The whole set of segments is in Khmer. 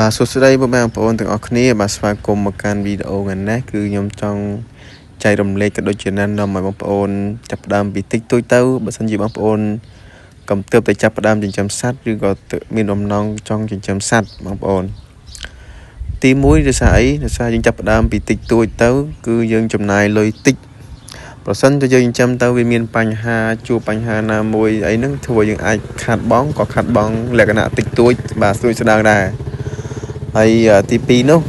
បាទសួស្តីបងប្អូនទាំងអស់គ្នាបាទស្វាគមន៍មកកាន់វីដេអូថ្ងៃនេះគឺខ្ញុំចង់ចែករំលែកក៏ដូចជាណែនាំឲ្យបងប្អូនចាប់ផ្ដើមពីតិចតួចទៅបើសិនជាបងប្អូនកំទើបតែចាប់ផ្ដើមចិញ្ចឹមសត្វឬក៏មានបំណងចង់ចិញ្ចឹមសត្វបងប្អូនទី1ដោយសារអីដោយសារយើងចាប់ផ្ដើមពីតិចតួចទៅគឺយើងចំណាយលុយតិចប្រសិនបើយើងចិញ្ចឹមទៅវាមានបញ្ហាជួបបញ្ហាណាមួយអីហ្នឹងធ្វើឲ្យយើងអាចខាត់បងក៏ខាត់បងលក្ខណៈតិចតួចបាទស្រួយស្ដាងដែរហើយទី2នោះ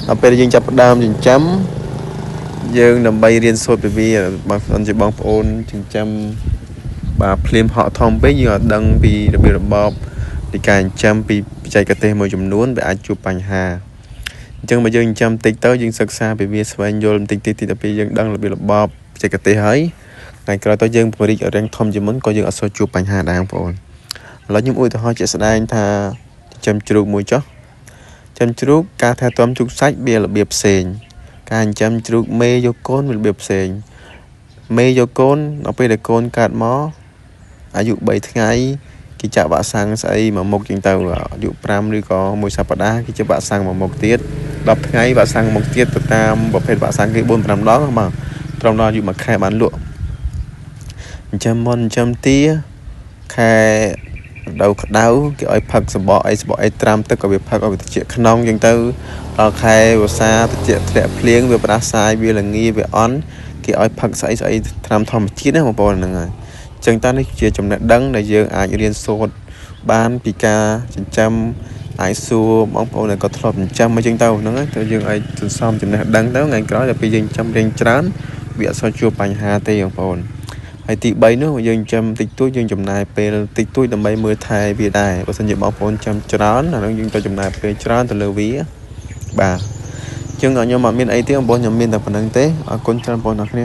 ដល់ពេលយើងចាប់ផ្ដើមចិញ្ចឹមយើងដើម្បីរៀនសូត្រពីវាបើសិនជាបងប្អូនចិញ្ចឹមបាទភ្លាមហក់ធំពេកយើងអត់ដឹងពីរបៀបរបបនៃការចិញ្ចឹមពីបច្ចេកទេសមួយចំនួនវាអាចជួបបញ្ហាអញ្ចឹងបើយើងចិញ្ចឹមតិចទៅយើងសិក្សាពីវាស្វែងយល់បន្តិចតិចតិចដល់ពេលយើងដឹងរបៀបរបបបច្ចេកទេសហើយថ្ងៃក្រោយទៅយើងពង្រីកឲ្យរាងធំជាងមុនក៏យើងអត់សូវជួបបញ្ហាដែរបងប្អូនឥឡូវខ្ញុំឧទាហរណ៍ជាក់ស្ដែងថាចិញ្ចឹមជ្រូកមួយចុះចិញ្ចឹមជ្រូកការថែទាំជ្រូកសាច់វារបៀបផ្សេងការចិញ្ចឹមជ្រូកមេយកកូនវារបៀបផ្សេងមេយកកូនដល់ពេលដែលកូនកើតមកអាយុ3ថ្ងៃគេចាក់វ៉ាក់សាំងស្អីមួយមុខជាងទៅអាយុ5ឬក៏មួយសប្តាហ៍គេចាក់វ៉ាក់សាំងមួយមុខទៀត10ថ្ងៃវ៉ាក់សាំងមួយមុខទៀតទៅតាមប្រភេទវ៉ាក់សាំងគេ4 5ដងបាទត្រឹមដល់អាយុ1ខែបានលក់ចិញ្ចឹមមុនចិញ្ចឹមទាខែរដូវក្តៅគេឲ្យផឹកសបកអីសបកអីត្រាំទឹកក៏វាផឹកឲ្យវាត្រជាក់ក្នុងអញ្ចឹងទៅដល់ខែវស្សាត្រជាក់ធ្លាក់ភ្លៀងវាផ្ដាសាយវាល្ងាវាអន់គេឲ្យផឹកស្អីស្អីថ្នាំធម្មជាតិណាបងប្អូនហ្នឹងហើយអញ្ចឹងតើនេះជាចំណេះដឹងដែលយើងអាចរៀនសូត្របានពីការចិញ្ចឹមអាចសួរបងប្អូនដែលគាត់ធ្លាប់ចិញ្ចឹមអញ្ចឹងទៅហ្នឹងហើយទៅយើងអាចសន្សំចំណេះដឹងទៅថ្ងៃក្រោយដល់ពេលយើងចិញ្ចឹមរៀងច្រើនវាអត់សូវជួបបញ្ហាទេបងប្អូនហើយទី3នោះយើងចាំតិចតួចយើងចំណាយពេលតិចតួចដើម្បីមើលថែវាដែរបើសិនជាបងប្អូនចាំច្រើនអានោះយើងត្រូវចំណាយពេលច្រើនទៅលើវាបាទអញ្ចឹងខ្ញុំអត់មានអីទេបងប្អូនខ្ញុំមានតែប៉ុណ្្នឹងទេអរគុណច្រើនបងប្អូនអរគ្នា